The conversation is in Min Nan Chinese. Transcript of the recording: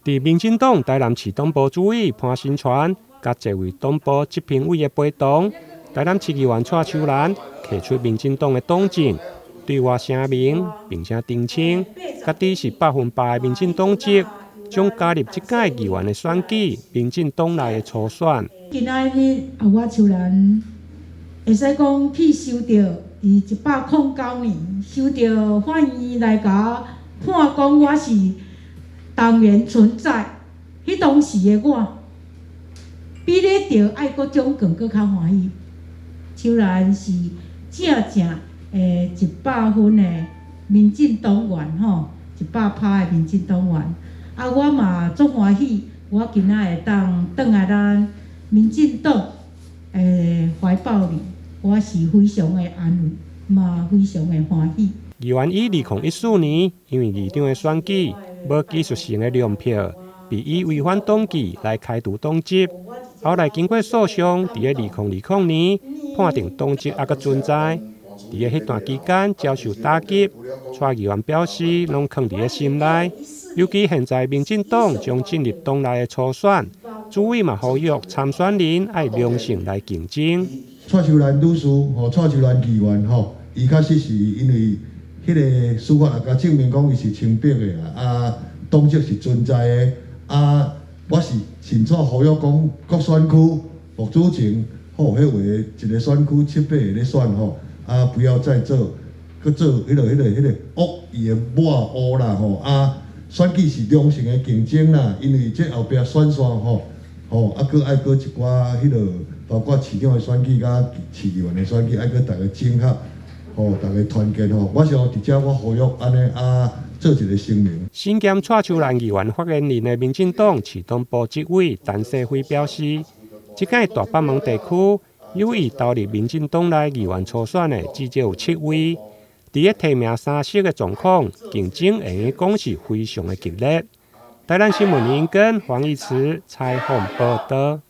佇民進黨台南市黨部主委潘新傳，佮這位黨部執評委的陪同，台南市議員蔡秋蘭提出民進黨的黨證，對外聲明，並且澄清，家己是100%的民進黨籍，將加入這屆議員的選舉，民進黨內的初選。今仔日啊，我秋蘭會使講去收著，佇109年收著法院來共我判講我是黨員存在，彼當時的我，比咧得愛國獎更閣較歡喜。秋蘭是正正的100分的民進黨員吼，100趴的民進黨員。啊，我嘛足歡喜，我今仔會當轉來咱民進黨的懷抱裡，我是非常的安慰，嘛非常的歡喜。議員以2014年因為議長的選舉無技術性的亮票，被以違反黨紀來開除黨籍。後來經過訴訟，佇咧2020年判定黨籍猶閣存在。佇咧彼段期間遭受打擊，蔡議員表示攏囥佇咧心內。尤其現在民進黨將進入黨內的初選，主委嘛呼籲參選人愛良性來競爭。蔡秀蘭女士吼，蔡秀蘭議員吼，伊確實是因為彼个司法也共證明講伊是清白的啦，啊，黨籍是存在的，啊，我是清楚呼籲講各選區莫主前吼，彼話一个選區七八个咧選吼，啊，不要再做，閣做彼个惡意的抹烏啦吼，啊，選舉是良性的競爭啦，因為這後壁選線吼，吼，啊，閣愛閣一寡彼落，包括市長的選舉佮市議員的選舉，愛閣逐家整合，吼，逐家團結吼。我想佇遮我呼籲按呢啊，做一个聲明。身兼蔡秋蘭議員發言人的民進黨市黨部執委陳世輝表示，這屆大北門地區有意投入民進黨內議員初選的至少有七位，佇咧提名三席的狀況，競爭會用講是非常的激烈。台南新聞林根黃義慈採訪報導。